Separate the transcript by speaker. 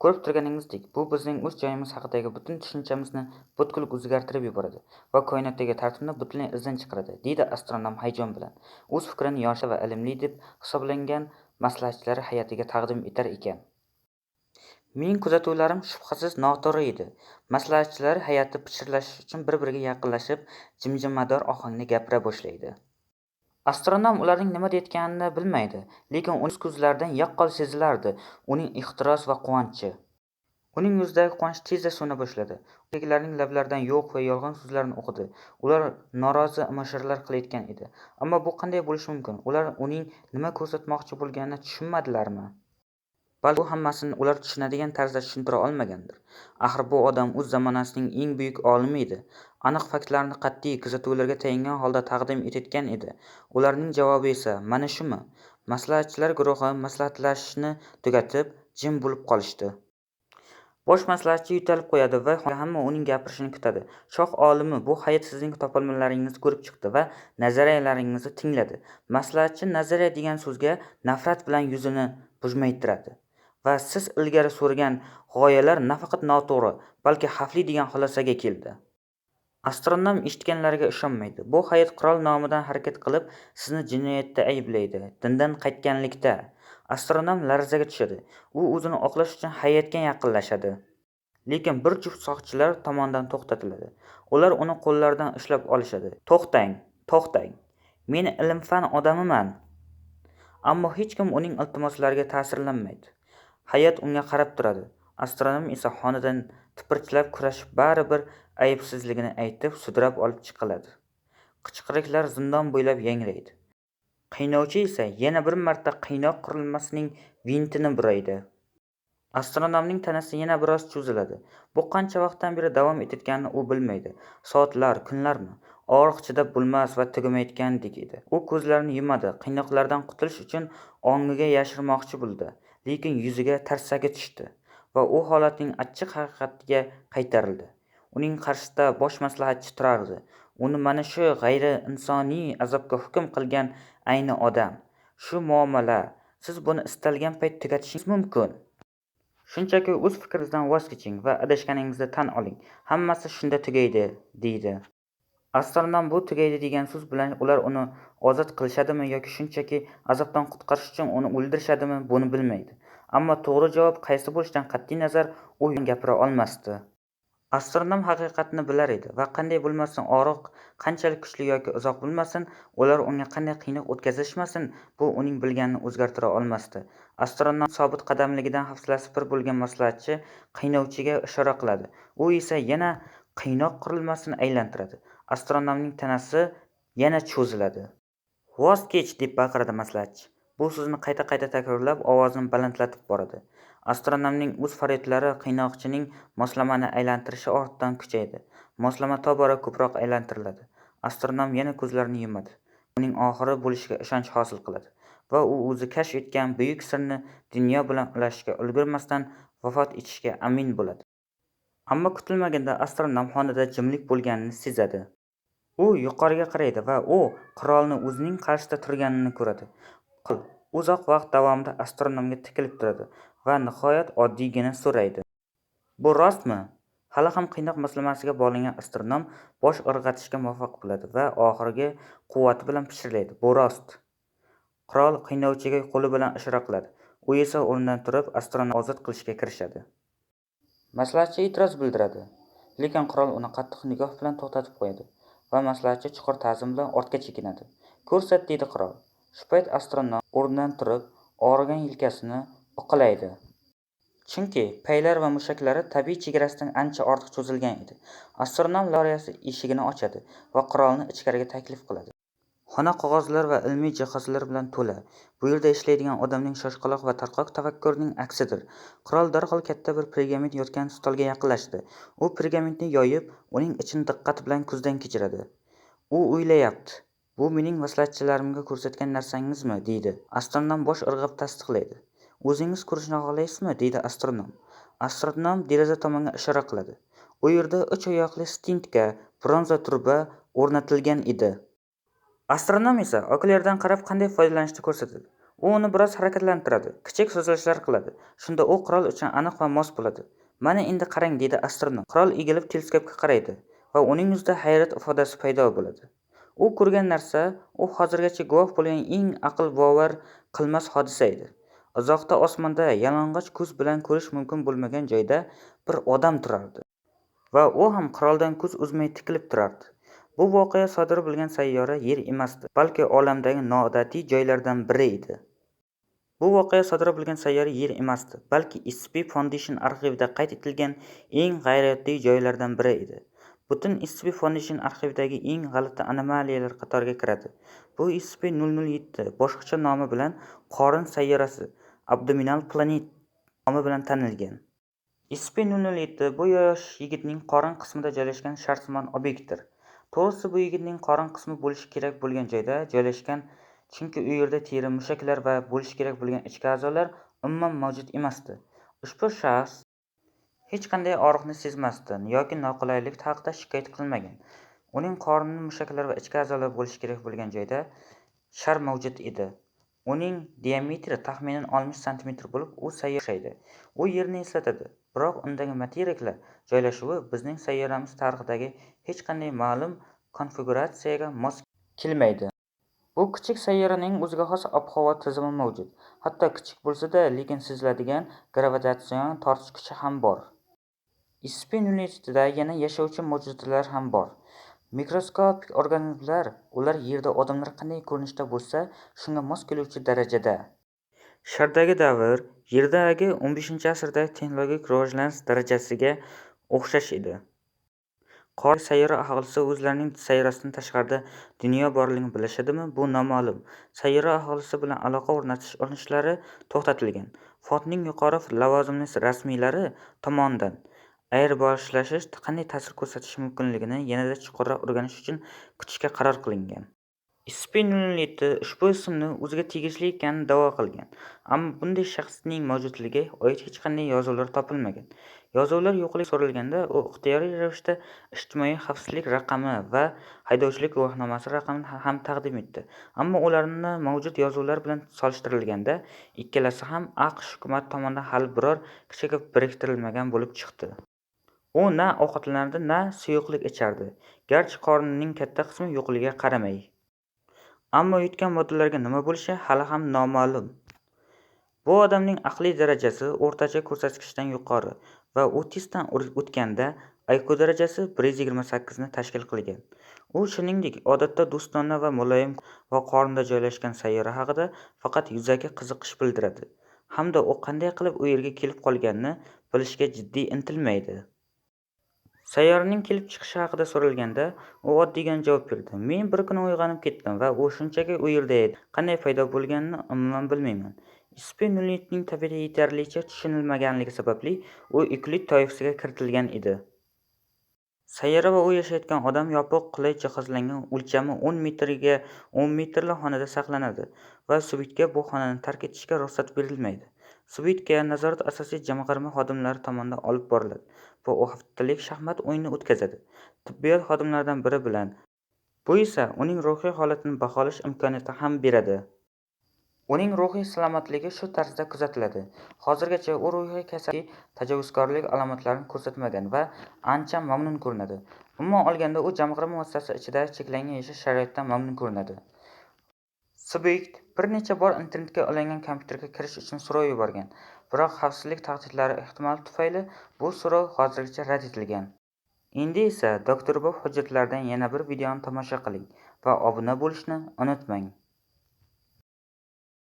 Speaker 1: Ko'rib turganingizdek, bu bizning o'z joyimiz haqidagi butun tushunchamizni butkul o'zgartirib yuboradi va koinotdagi tartibni butunlay izdan chiqaradi, deydi astronom hayajon bilan, o'z fikrini yoshlar va ilmli deb hisoblangan maslahatchilar hay'atiga taqdim etar ekan. Mening kuzatuvlarim shubhasiz noto'g'ri edi. Maslahatchilar hay'ati pichirlashish uchun bir-biriga yaqinlashib, jimjimador ohangda gapira boshlaydi. Astronom ularning nima deyayotganini bilmaydi, lekin uning ko'zlaridan yaqqol sezilardi uning ehtiros va quvonchi. Uning yuzidagi quvonch tezda so'na boshladi. Erkaklarning lablaridan yo'q va yolg'on so'zlarni o'qidi. Ular norozi im-ishoralar qilayotgan edi. Ammo bu qanday bo'lishi mumkin? Ular uning nima ko'rsatmoqchi bo'lganini tushunmadilarmi? Balki u hammasini ular tushunadigan tarzda tushuntira olmagandir. Axir bu odam o'z zamonasining eng buyuk olimi edi. Aniq faktlarni qat'iy kuzatuvlarga tayangan holda taqdim etayotgan edi. Ularning javobi esa mana shumi? Maslahatchilar guruhi maslahatlashishni tugatib, jim bo'lib qolishdi. Bosh maslahatchi yo'talib qo'yadi va hamma uning gapirishini kutadi. Shoh olimi, bu hay'at sizning topilmalaringizni ko'rib chiqdi va nazariyalaringizni tingladi. Maslahatchi nazariya degan so'zga nafrat bilan yuzini bujmaytiradi. Va siz ilgari surgan g'oyalar nafaqat noto'g'ri, balki xavfli degan xulosaga keldi. Astronom eshitganlariga ishonmaydi. Bu hay'at qirol nomidan harakat qilib, sizni jinoyatda ayblaydi, dindan qaytganlikda. Astronom larzaga tushadi. U o'zini oqlash uchun hay'atga yaqinlashadi. Lekin bir juft soqchilar tomonidan to'xtatiladi. Ular uni qo'llaridan ushlab olishadi. To'xtang, to'xtang. Men ilm-fan odamiman. Ammo hech kim uning iltimoslariga ta'sirlanmaydi. Hay'at unga qarab turadi. Astronom esa xonadan tipirchilab kurashib baribir aybsizligini aytib sudrab olib chiqiladi. Qichqiriqlar zindon bo'ylab yangraydi. Qiynovchi esa yana bir marta qiynoq qurilmasining vintini buraydi. Astronomning tanasi yana biroz cho'ziladi. Bu qancha vaqtdan beri davom etayotganini u bilmaydi. Soatlar, kunlarmi? Og'riq chidab bo'lmas va tugamayotgandek edi. U ko'zlarini yumadi, qiynoqlardan qutulish uchun ongiga yashirmoqchi bo'ldi, lekin yuziga tarsaki tushdi va u holatning achchiq haqiqatiga qaytarildi. Uning qarshisida bosh maslahatchi turardi. Uni mana shu g'ayriinsoniy azobga hukm qilgan ayni odam. Shu muomala, siz buni istalgan payt tugatishingiz mumkin. Shunchaki o'z fikringizdan voz keching va adashganingizni tan oling. Hammasi shunda tugaydi, deydi. Astronom bu tugaydi degan so'z bilan ular uni ozod qilishadimi yoki shunchaki azobdan qutqarish uchun uni o'ldirishadimi, buni bilmaydi. Ammo to'g'ri javob qaysi bo'lishidan qat'iy nazar u gapira olmasdi. Astronom haqiqatni bilar edi va qanday bo'lmasin og'riq qanchalik kuchli yoki uzoq bo'lmasin, ular unga qanday qiynoq o'tkazishmasin, bu uning bilganini o'zgartira olmasdi. Astronom sobit qadamligidan hafsalasi pir bo'lgan maslahatchi qiynovchiga ishora qiladi. U esa yana qiynoq qurilmasini aylantiradi. Astronomning tanasi yana cho'ziladi. Voz kech, deb baqiradi maslahatchi. Bu so'zni qayta-qayta takrorlab, ovozini balandlatib boradi. Astronomning o'z faryodlari qiynoqchining moslamani aylantirishi ortidan kuchaydi. Moslama tobora ko'proq aylantiriladi. Astronom yana ko'zlarini yumadi. Buning oxiri bo'lishiga ishonch hosil qiladi va u o'zi kashf etgan buyuk sirni dunyo bilan ulashishga ulgurmasdan vafot etishiga amin bo'ladi. Ammo kutilmaganda astronom xonada jimlik bo'lganini sezadi. U yuqoriga qaraydi va u qirolni o'zining qarshisida turganini ko'radi. Qirol uzoq vaqt davomida astronomga tikilib turadi va nihoyat oddiygina so'raydi. Bu rostmi? Hali ham qiynoq moslamasiga bog'langan astronom bosh irg'atishga muvaffaq bo'ladi va oxirgi quvvati bilan pichirlaydi. Bu rost. Qirol qiynovchiga qo'li bilan ishora qiladi. U esa o'rnidan turib, astronomni ozod qilishga kirishadi. Maslahatchi e'tiroz bildiradi, lekin qirol uni qattiq nigoh bilan to'xtatib qo'yadi va maslahatchi chuqur ta'zim bilan ortga chekinadi. Ko'rsat, deydi qirol. Shu payt astronom o'rnidan turib, og'rigan yelkasini uqalaydi. Chunki paylar va mushaklari tabiiy chegarasidan ancha ortiq cho'zilgan edi. Astronom laboratoriyasi eshigini ochadi va qirolni ichkariga taklif qiladi. Xona qog'ozlar va ilmiy jihozlar bilan to'la. Bu yerda ishlaydigan odamning shoshqaloq va tarqoq tafakkurining aksidir. Qirol darhol katta bir pergament yotgan stolga yaqinlashdi. U pergamentni yoyib, uning ichini diqqat bilan ko'zdan kechiradi. U o'ylayapti. Bu mening maslahatchilarimga ko'rsatgan narsangizmi, deydi. Astronom bosh irg'ab tasdiqlaydi. O'zingiz ko'rishni xohlaysizmi, deydi astronom. Astronom deraza tomonga ishora qiladi. U yerda uch oyoqli stintka, bronza truba o'rnatilgan edi. Astronom esa okulyardan qarab qanday foydalanishni ko'rsatadi. U uni biroz harakatlantiradi, kichik cho'zilishlar qiladi. Shunda u qirol uchun aniq va mos bo'ladi. Mana endi qarang, deydi astronom. Qirol egilib teleskopga qaraydi va uning yuzida hayrat ifodasi paydo bo'ladi. U ko'rgan narsa u hozirgacha guvoh bo'lgan eng aql bovar qilmas hodisa edi. Uzoqda osmonda yalang'och ko'z bilan ko'rish mumkin bo'lmagan joyda bir odam turardi va u ham qiroldan ko'z uzmay tikilib turardi. Bu voqea sodir bo'lgan sayyora Yer emasdi, balki olamdagi noodatiy joylardan biri edi. Bu voqea sodir bo'lgan sayyora Yer emasdi, balki SCP Foundation arxivida qayd etilgan eng g'ayrioddiy joylardan biri edi. Butun SCP Foundation arxividagi eng g'alati anomaliyalar qatoriga kiradi. Bu SCP-007 boshqacha nomi bilan Qorin sayyorasi, Abdominal Planet nomi bilan tanilgan. SCP-007 bu yosh yigitning qorin qismida joylashgan sharsimon obyektdir. To'g'risi, bu yigitning qorin qismi bo'lishi kerak bo'lgan joyda joylashgan, chunki u yerda teri, mushaklar va bo'lishi kerak bo'lgan ichki a'zolar umuman mavjud emasdi. Ushbu shaxs hech qanday og'riqni sezmasdi yoki noqulaylik haqida shikoyat qilmagan. Uning qornini, mushaklar va ichki a'zolar bo'lishi kerak bo'lgan joyda shar mavjud edi. Uning diametri taxminan 60 santimetr bo'lib, u sayyoraga o'xshaydi. U Yerni eslatadi, biroq undagi materiklar joylashuvi bizning sayyoramiz tarixidagi hech qanday ma'lum konfiguratsiyaga mos kelmaydi. Bu kichik sayyoraning o'ziga xos ob-havo tizimi mavjud. Hatto kichik bo'lsa-da, lekin seziladigan gravitatsion tortish kuchi ham bor. SCP-007 da yana yashovchi mavjudotlar ham bor. Mikroskopik organizmlar, ular Yerda odamlar qanday ko'rinishda bo'lsa, shunga mos keluvchi darajada. Shardagi davr Yerdagi 15-asrdagi texnologik rivojlanish darajasiga o'xshash edi. Qor sayyora aholisi o'zlarining sayyorasidan tashqarida dunyo borligini bilishadimi, bu noma'lum. Sayyora aholisi bilan aloqa o'rnatish urinishlari to'xtatilgan. Fondning yuqori lavozimli rasmiylari tomonidan ayirboshlash qanday ta'sir ko'rsatishi mumkinligini yanada chuqurroq o'rganish uchun kutishga qaror qilingan. SCP-007 ushbu ismni o'ziga tegishli ekanini da'vo qilgan, ammo bunday shaxsning mavjudligiga oid hech qanday yozuvlar topilmagan. Yozuvlar yo'qligi so'ralganda, u ixtiyoriy ravishda ijtimoiy xavfsizlik raqami va haydovchilik guvohnomasi raqamini ham taqdim etdi, ammo ularni mavjud yozuvlar bilan solishtirilganda, ikkalasi ham AQSh hukumati tomonidan hali biror kishiga biriktirilmagan bo'lib chiqdi. U na ovqatlanardi, na suyuqlik ichardi, garchi qornining katta qismi yo'qligiga qaramay. Ammo yutgan moddalarga nima bo'lishi hali ham noma'lum. Bu odamning aqliy darajasi o'rtacha ko'rsatkichdan yuqori va u testdan o'tganda IQ darajasi 128 ni tashkil qilgan. U shuningdek, odatda do'stona va muloyim va qornida joylashgan sayyora haqida faqat yuzaki qiziqish bildiradi hamda u qanday qilib u yerga kelib qolganini bilishga jiddiy intilmaydi. Sayyoraning kelib chiqishi haqida so'ralganda, u oddiygina javob berdi: "Men bir kuni uyg'onib ketdim va u shunchaki u yerda edi. Qanday paydo bo'lganini umuman bilmayman." SCP-07 ning tabiati yetarlicha tushunilmaganligi sababli u Euclid toifasiga kiritilgan edi. Sayyora va u yashayotgan odam yopiq, qulay jihozlangan, o'lchami 10 metrga 10 metrli xonada saqlanadi va subyektga bu xonani tark etishga ruxsat berilmaydi. Subyektga nazorat asosiy jamg'arma xodimlari tomonidan olib boriladi va u haftalik shaxmat o'yinini o'tkazadi tibbiyot xodimlaridan biri bilan. Bu esa uning ruhiy holatini baholash imkoniyati ham beradi. Uning ruhiy salomatligi shu tarzda kuzatiladi. Hozirgacha u ruhiy kasallik yoki tajovuzkorlik alomatlarini ko'rsatmagan va ancha mamnun ko'rinadi. Umuman olganda, u jamg'arma muassasasi ichida cheklangan yashash sharoitidan mamnun ko'rinadi. Subyekt bir necha bor internetga ulangan kompyuterga kirish uchun so'rov yuborgan, biroq xavfsizlik tahdidlari ehtimoli tufayli bu so'rov hozircha rad etilgan. Endi esa Doktor Bob hujjatlaridan yana bir videoni tomosha qiling va obuna bo'lishni unutmang.